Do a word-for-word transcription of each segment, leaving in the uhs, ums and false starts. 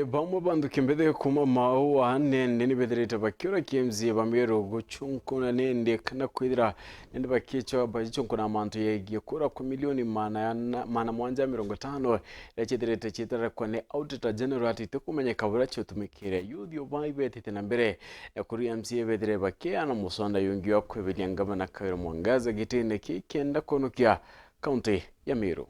Bamwe ba nthuki mbithi kuuma Maua nende nibethirite bakiura ki M C A ba Meru guchunkuna nende kana kwithira nende bakichwa bagichunkuna mantu yegie kura kwa milioni maana ya na, maana mwanja mirongo itano iria ciithirite ciitarakwa ni Auditor General ati itikumenyeka buria ciutumikire. Youth o bai betite na mbere na kuri M C A bethire bakiana musonda yungi wa kweberia ngavana Kawira Mwangaza gitine kii kenda kunukia kaunti ya Meru.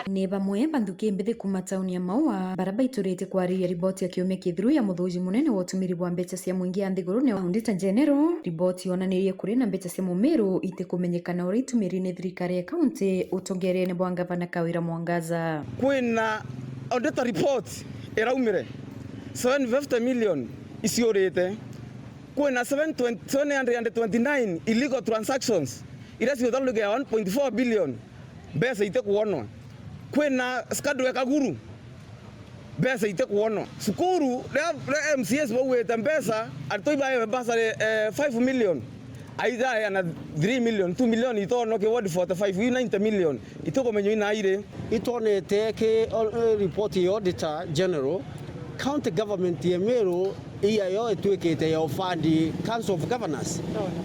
Ni bamwe ba nthuki mbithi kuuma tauni ya Maua, bara baiturite kwariria riboti ya kiumia kithiru ya muthuji munene wa utumiri bwa mbeca cia mwingi ya nthiguru ni Auditor General. Riboti yonanirie kuri na mbeca cia Mumiru itikumenyekana uria itumiri ni thirikari ya kaunti utongeeriene bwa ngavana Kawira Mwangaza. Kwina auditor report iraumire, seven fifty million iciurite. Kwina seven twenty, seven hundred twenty-nine illegal transactions iria ciutharurikira one point four billion, mbeca itikwonwa. Kwina scandal ya Kaguru, mbeca itikwonwa. Cukuru riria, riria M C As baugite mbeca, aritwa ibaewe bursary, eh, five million, aithaeana three million, two million itonwa ki ward forty-five, iu ninety million, itikumenya ina iri. Itwonete ki, eh, report ya Auditor General, County Government ya Meru iyayo itwikite ya ufandi Council of Governors.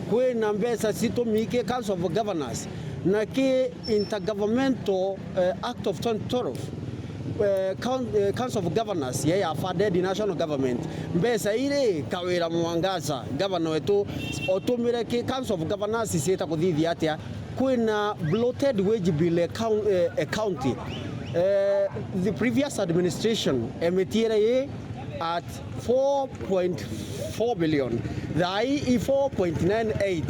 Kwina mbeca citumiki Council of Governors na ki Intergovernmental, eh, Act of twenty twelve, eh, coun-, eh, Council of Governors ya ya funded National Government. Mbeca iri Kawira Mwangaza, governor wetu, otumire ki Council of Governors ciita kuthithia atia? Kwina bloated wage bill account, eh, account. Eh, the previous administration emitiere i at four point four billion, thaai i four point nine eight.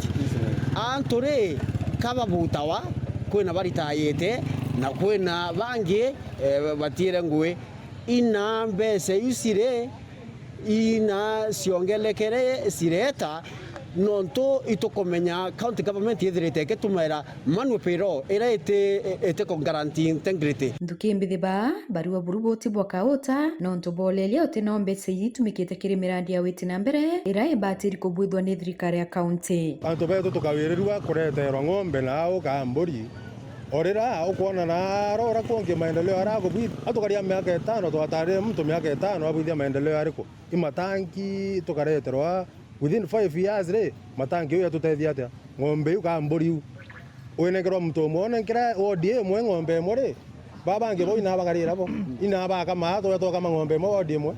Antu ri, kababutawa, kwina baritayite na kwina bangi, eh, batiire ngui. Ina mbeca iu ciri, ina ciongelekere cireta, nontu itukumenya county government ithirite ikitumaira manual payroll iria iti, iti ku guarantee integrity. Nthuki mbithi baa barua buru buti bwa kauta, nontu booleria uti no mbeca iria itumikite kiri mirandi ya witi na mbere iria ibatiri kubwithwa ni thirikari ya county. Antu betu tukawirirua kureterwa ng'ombe na au kaa mburi. O riria ukwona na arora kungi maendeleo aria akubwithia, tukaria miaka itano, twatarire muntu miaka itano abwithia maendeleo ariku? I matangi tukareterwa within five years ri, matangi iu yatutethia atia? Ng'ombe iu kaa mburi iu, winenkerwa muntu umwe, unenkera ward imwe ng'ombe imwe ri, baa bangi bo inaa bakarira bo, inaa bakamaa, turia twakama ng'ombe imwe ward imwe.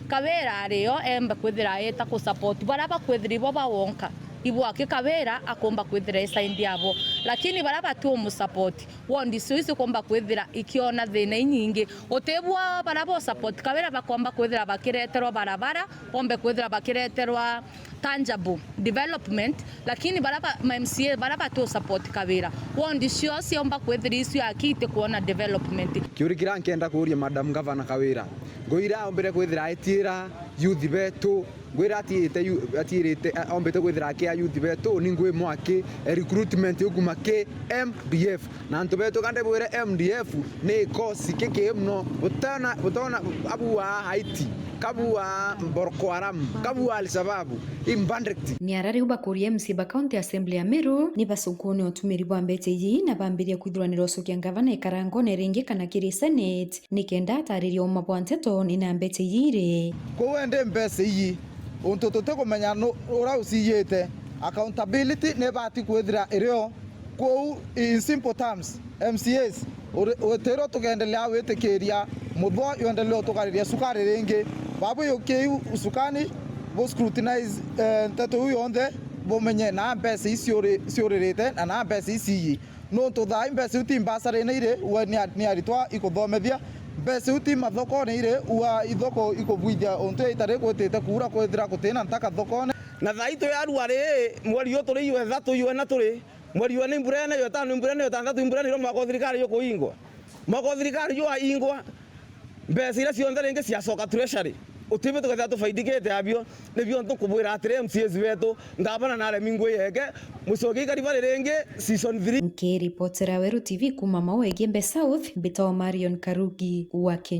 Kawira ario emba kwithira aita ku support baria bakwithira ibo ba wonka, ibo aki Kawira akomba kwithira e side yabo, lakini baria bati umu support, ward icio icio ikomba kwithira ikiona thina inyingi. Utibwo baria bo support Kawira bakomba kwithira bakireterwa barabara, bombe kwithira bakireterwa tangible development, lakini baria ba, ma M C A baria batu support Kawira, ward icio ciomba kwithira icio aki itikuona development. Kiuri kiria nkenda kuuria Madam Governor Kawira, ngwira ombire kwithira aitiira youth betu, ngwira atiirite yu-, atiirite, a-, ombite kwithira akia youth betu, ni ngwi mwaki, e recruitment ukuma ki M D F. Na antu betu, ka ndibwire M D F ni ikosi kiki muno, butona, butona abua Haiti, kabua Boko Haram, kabua Al-Shabaab, i bandit. Ni ara riu bakuria M C A ba County Assembly ya Meru ni bacukune utumiri bwa mbeca iji na bambiria kwithiranira ucokia ngavana ikarangone ringi kana kiri Senate, nikenda ataririe uma bwa nteto ni na mbeca iji iri. Kwou indi mbeca iji, untu tutikumenya nu-, uria uciiyite, accountability ni ibati kwithira irio. Kwou, in simple terms, M C As, uri-, utirwo tukendelea gwitikiria muthwa yuendelee utukariria cukari ringi. Babu yukiu ucukani, bu scrutinize, eh, nteto iu yonthe, bumenye na mbeca ii ciuri-, ciuririte na na mbeca ii ciiji. Nontu thaa ii mbeca iu ti mbasarine iri, ua ni a-, ni aritwa ikuthomethia. Mbeca iu ti mathokone iri, ua ithoko ikubwithia untu itari gwitite kuura kwithira gutina ntaka thokone. Na thaa ii twi arua ri, mweri uyu turi iwe ithatu, iwe na turi, mweri wa ni mbura ene, yo itano mbura ene, yo itantatu mbura ene, irio mwaka wa thirikari jukuingwa. Mwaka wa thirikari jwaingwa, mbeca iria cionthe ringi ciacoka treasury. Utibi tukethira tufaidikite abio, nibio ntukubwira atiri M C As betu, ngavana naremi ngui yeke, mucokie ikari bari ringi season three. Nkiripotera Weru T V kuma Maua Igembe South, mbitagwa Marion Karugi wa Kenya.